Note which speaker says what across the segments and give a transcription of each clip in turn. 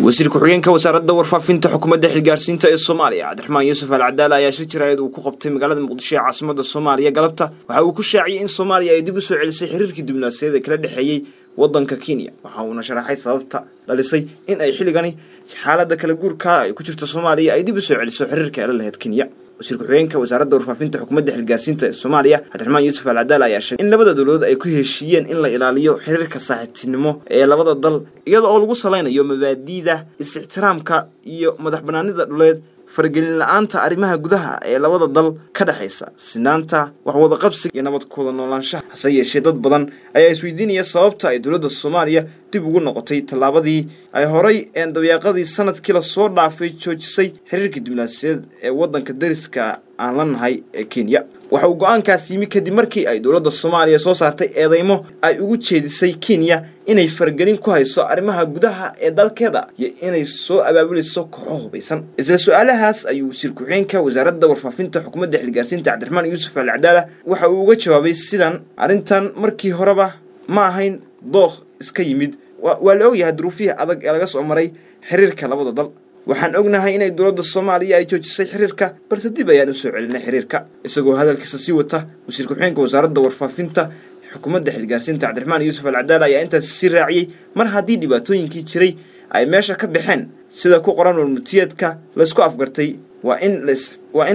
Speaker 1: Wasiir ku-xigeenka wasaaradda warfaafinta xukuumadda xilgaarsiinta ee Soomaaliya, Cabdiraxmaan Yuusuf Al Cadaala, ayaa shir jaraa'id uu ku qabtay magaalada Muqdisho ee caasimadda Soomaaliya galabta waxa uu ku shaaciyey in Soomaaliya ay dib u soo celisay xiriirkii diblomaasiyadeed ee kala dhexeeyey waddanka Kenya. Waxa uuna sharaxay sababta dhalisay in ay xilligani xaaladda kala guurka ay ku jirto Soomaaliya ay dib u soo celiso xiriirka ay la lahayd Kenya. Wasiir ku-xigeenka wasaaradda warfaafinta xukuumadda xilgaarsiinta ee Soomaaliya, Cabdiraxmaan Yuusuf Al Cadaala, ayaa sheegay in labada dowladood ay ku heshiiyeen in la ilaaliyo xiriirka saaxiibtinimo ee labada dal, iyada oo lagu salaynayo mabaadi'da is-ixtiraamka iyo madax banaanida dhuleed, faragelin la-aanta arrimaha gudaha ee labada dal ka dhexaysa, sinaanta, wax wada qabsiga iyo nabad ku wada noolaanshaha. Hase yeeshee, dad badan ayaa isweydiinaya sababta ay dowladda Soomaaliya dib ugu noqotay tallaabadii ay horay een dabayaaqadii sanadkii lasoo dhaafay joojisay xiriirkii diblomaasiyadeed ee waddanka dariska aan la nahay ee Kenya. Waxa uu go-aankaas yimi kadib markii ay dowladda Soomaaliya soo saartay eedeymo ay ugu jeedisay Kenya inay faragelin ku hayso arrimaha gudaha ee dalkeeda iyo inay soo abaabulayso kooxo hubaysan. Isla su-aalahaas ayuu wasiir ku-xigeenka wasaaradda warfaafinta xukuumadda xilgaarsiinta, Cabdiraxmaan Yuusuf Al Cadaala, waxa uu uga jawaabay sidan: Arrintan markii horeba ma ahayn dooq iska yimid. Waa la ogyahay duruufihii adag ee laga soo maray xiriirka labada dal. Waxaan ognahay inay dowladda Soomaaliya ay joojisay xiriirka, balse dib ayaan usoo celinay xiriirka. Isagoo hadalkiisa sii wata, wasiir ku-xigeenka wasaaradda warfaafinta xukuumadda xilgaarsiinta, Cabdiraxmaan Yuusuf Al Cadaala, ayaa intaas sii raaciyey: Mar haddii dhibaatooyinkii jiray ay meesha ka baxeen, sida ku qoran warmutiyeedka laysku afgartay, waa in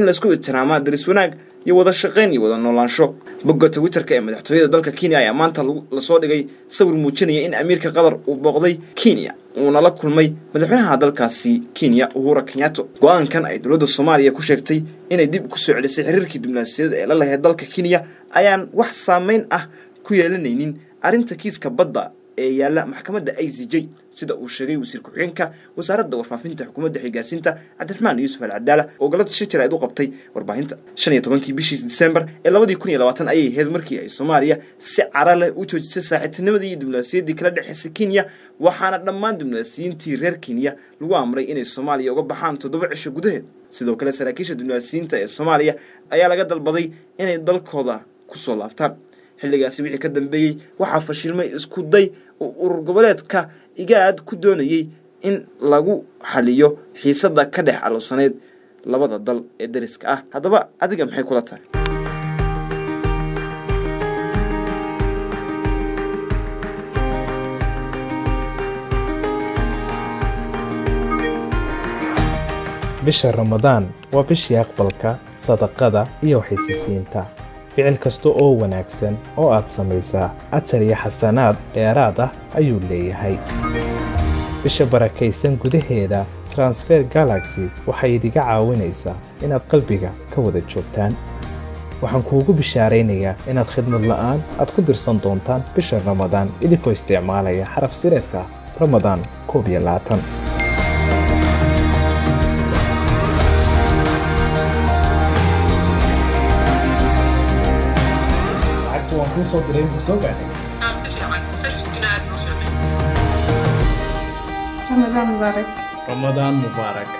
Speaker 1: laysku ixtiraamaa daris wanaag iyo wada shaqayn iyo wada noolaansho. Bogga Twitterka ee madaxtooyada dalka Kenya ayaa maanta lasoo dhigay sawir muujinaya in amiirka Qatar uu booqday Kenya, uuna la kulmay madaxweynaha dalkaasi Kenya, Uhuru Kenyatta. Go-aankan ay dowladda Soomaaliya ku sheegtay inay dib kusoo celisay xiriirkii diblomaasiyadeed ee la lahayd dalka Kenya ayaan wax saameyn ah ku yeelanaynin arrinta kiiska badda ee yaalla maxkamadda ICJ, sida uu sheegay wasiir ku-xigeenka wasaaradda warfaafinta xukuumadda xilgaarsiinta, Cabdiraxmaan Yuusuf Al Cadaala, oo galabta shir jaraa'id u qabtay warbaahinta. 15-kii bishii Disembar ee 2020 ayay ahayd markii ay Soomaaliya si cara leh u joojisay saaxiibtinimadii iyo diblomaasiyaddii kala dhexaysay Kenya, waxaana dhammaan diblomaasiyiintii reer Kenya lagu amray inay Soomaaliya uga baxaan 7 cisho gudaheed. Sidoo kale, saraakiisha diblomaasiyiinta ee Soomaaliya ayaa laga dalbaday inay dalkooda kusoo laabtaan. Xilligaasi wixii ka dambeeyey waxaa fashilmay isku day uu urur goboleedka IGAD ku doonayey in lagu xaliyo xiisadda ka dhex alowsaneyd labada dal ee dariska ah. Haddaba adiga maxay kula tahay?
Speaker 2: Bisha Ramadaan waa bishii aqbalka sadaqada iyo waxaysisiinta. Ficil kasta oo wanaagsan oo aad samaysaa ajar iyo xasanaad dheeraad ah ayuu leeyahay. Bisha barakaysan gudaheeda, Transfer Galaxy waxay idiga caawinaysaa inaad qalbiga ka wada joogtaan. Waxaan kuugu bishaaraynayaa inaad khidmad la'aan aad ku dirsan doontaan bisha Ramadaan idinkoo isticmaalaya xaraf sireedka Ramadaan 21. Lacagtu waan kuu soo diray, ma soo gaadhay?
Speaker 3: Si fiican, servicekuna aad buu fiicnay.
Speaker 4: Ramadaan mubaarak.
Speaker 2: Ramadaan mubaarak.